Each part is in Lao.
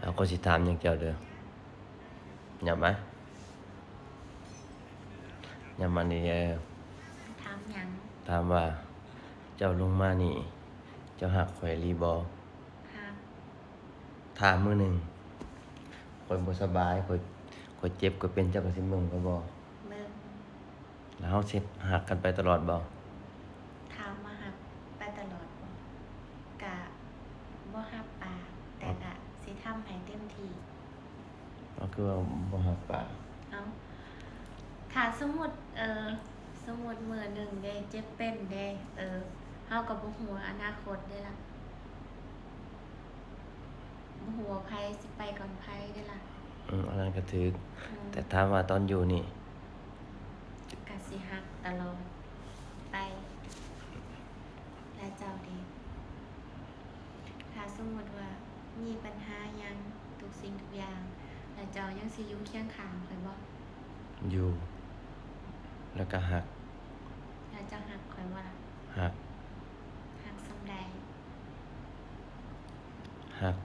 ເອົາ ຂ້ອຍຊິຖາມຫຍັງເຈົ້າເດີ. ຫຍັບມາ. ຫຍັບມານີ້ເດີ. ຖາມຫຍັງ? ຖາມວ່າ ເຈົ້າລົງມານີ້ ເຈົ້າຮັກຂ້ອຍອີ່ຫຼີບໍ່? ຮັກ. ຖ້າມື້ໜຶ່ງ ຂ້ອຍບໍ່ສະບາຍ ຂ້ອຍ ຂ້ອຍເຈັບ ຂ້ອຍເປັນ ເຈົ້າກໍຊິເບິ່ງຂ້ອຍບໍ່? ເບິ່ງ. ແລ້ວເຮົາຊິຮັກກັນໄປຕະຫຼອດບໍ່? ຖາມວ່າຮັກໄປຕະຫຼອດບໍ່? ກະບໍ່ຮັບປາກ ແຕ່ກະຊິທຳໃຫ້ເຕັມທີ່. ເອົາ ຄືວ່າບໍ່ຮັບປາກ? ເອົາ ຖ້າສົມມຸດ ເອີ ສົມມຸດມື້ໜຶ່ງເດ້ ເຈັບເປັນເດ້ ເອີ ເຮົາກໍບໍ່ຮູ້ອະນາຄົດເດ້ລະ. ບໍ່ຮູ້ວ່າໃຜຊິໄປກ່ອນໃຜເດ້ລະ. ອືມ ອັນນັ້ນກໍຖືກ. ອືມ ແຕ່ຖາມວ່າຕອນຢູ່ນີ້? ກໍຊິຮັກຕະຫຼອດໄປ. ແລ້ວເຈົ້າເດ? ຖ້າສົມມຸດວ່າມີບັນຫາຫຍັງ ທຸກສິ່ງທຸກຢ່າງ ແລ້ວເຈົ້າຍັງຊິຢູ່ຄຽງຂ້າງຂ້ອຍບໍ່? ຢູ່ ແລ້ວກໍຮັກ. ແລ້ວເຈົ້າຮັກຂ້ອຍບໍ່ລະ? ຮັກ. ຮັກສ່ຳໃດ? ຮັກ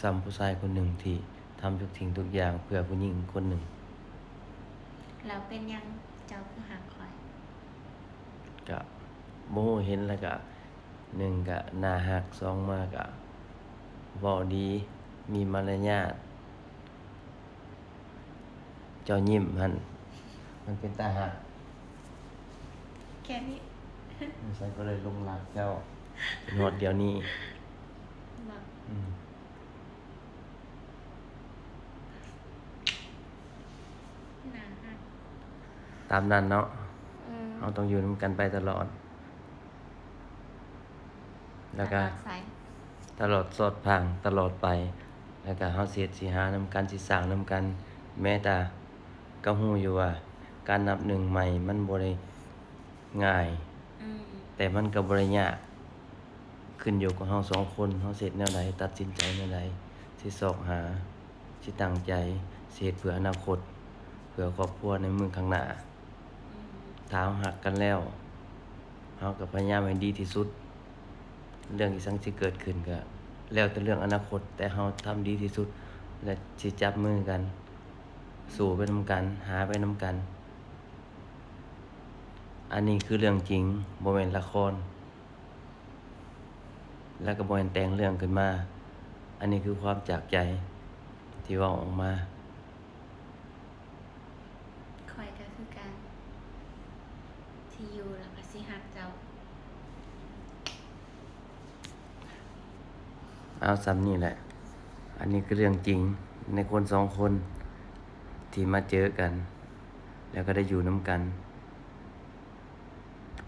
ສ່ຳຜູ້ຊາຍຄົນໜຶ່ງທີ່ທຳທຸກສິ່ງທຸກຢ່າງເພື່ອຜູ້ຍິງຄົນໜຶ່ງ. ແລ້ວເປັນຫຍັງເຈົ້າຄືຮັກຂ້ອຍ? ກະບໍ່ຮູ້ ເຫັນແລ້ວກະ ໜຶ່ງກະໜ້າຮັກ ສອງມາກະເວົ້າດີ ມີມາລະຍາດ. ເຈົ້າຍິ້ມຫັ້ນ ມັນເປັນຕາຮັກ. ແຄ່ນີ້. ສງໄສກໍເລີຍຫຼົງຮັກເຈົ້າ ຈົນຮອດດຽວນີ້. ອືມ. ໜ້າຮັກ. ຕາມນັ້ນເນາະ. ອືມ. ເຮົາຕ້ອງຢູ່ນຳກັນໄປຕະຫຼອດ. ແລ້ວກະ ຕະຫຼອດໃສ? ຕະຫຼອດສອດພາງ ຕະຫຼອດໄປ. ແລ້ວກະເຮົາຊິເຮັດຊິຫານຳກັນ ຊິສ້າງນຳກັນ. ແມ້ແຕ່ກໍຮູ້ຢູ່ວ່າການນັບໜຶ່ງໃໝ່ມັນບໍ່ໄດ້ງ່າຍ. ອືມ. ແຕ່ມັນກໍບໍ່ໄດ້ຍາກ. ຂຶ້ນຢູ່ກັບເຮົາສອງຄົນ ເຮົາຊິເຮັດແນວໃດ ຕັດສິນໃຈແນວໃດ ຊິຊອກຫາ ຊິຕັ້ງໃຈ ຊິເຮັດເພື່ອອະນາຄົດ ເພື່ອຄອບຄົວໃນມື້ຂ້າງໜ້າ. ອືມ. ຖ້າເຮົາຮັກກັນແລ້ວ ເຮົາກໍພະຍາຍາມໃຫ້ດີທີ່ສຸດ. ເລື່ອງອີ່ຫຍັງຊິເກີດຂຶ້ນກໍແລ້ວແຕ່ເລື່ອງອະນາຄົດ ແຕ່ເຮົາທຳດີທີ່ສຸດ ແລະ ຊິຈັບມືກັນ ສູ້ໄປນຳກັນ ຫາໄປນຳກັນ. ອັນນີ້ຄືເລື່ອງຈິງ ບໍ່ແມ່ນລະຄອນ. ແລ້ວກໍບໍ່ແມ່ນແຕ່ງເລື່ອງຂຶ້ນມາ. ອັນນີ້ຄືຄວາມຈາກໃຈທີ່ເວົ້າອອກມາ. ຂ້ອຍກໍຄືກັນ ທີ່ຢູ່ແລ້ວກໍຊິຮັກເຈົ້າ. ເອົາ ສ່ຳນີ້ແຫຼະ. ອັນນີ້ຄືເລື່ອງຈິງໃນຄົນສອງຄົນທີ່ມາເຈີກັນ ແລ້ວກໍໄດ້ຢູ່ນຳກັນ.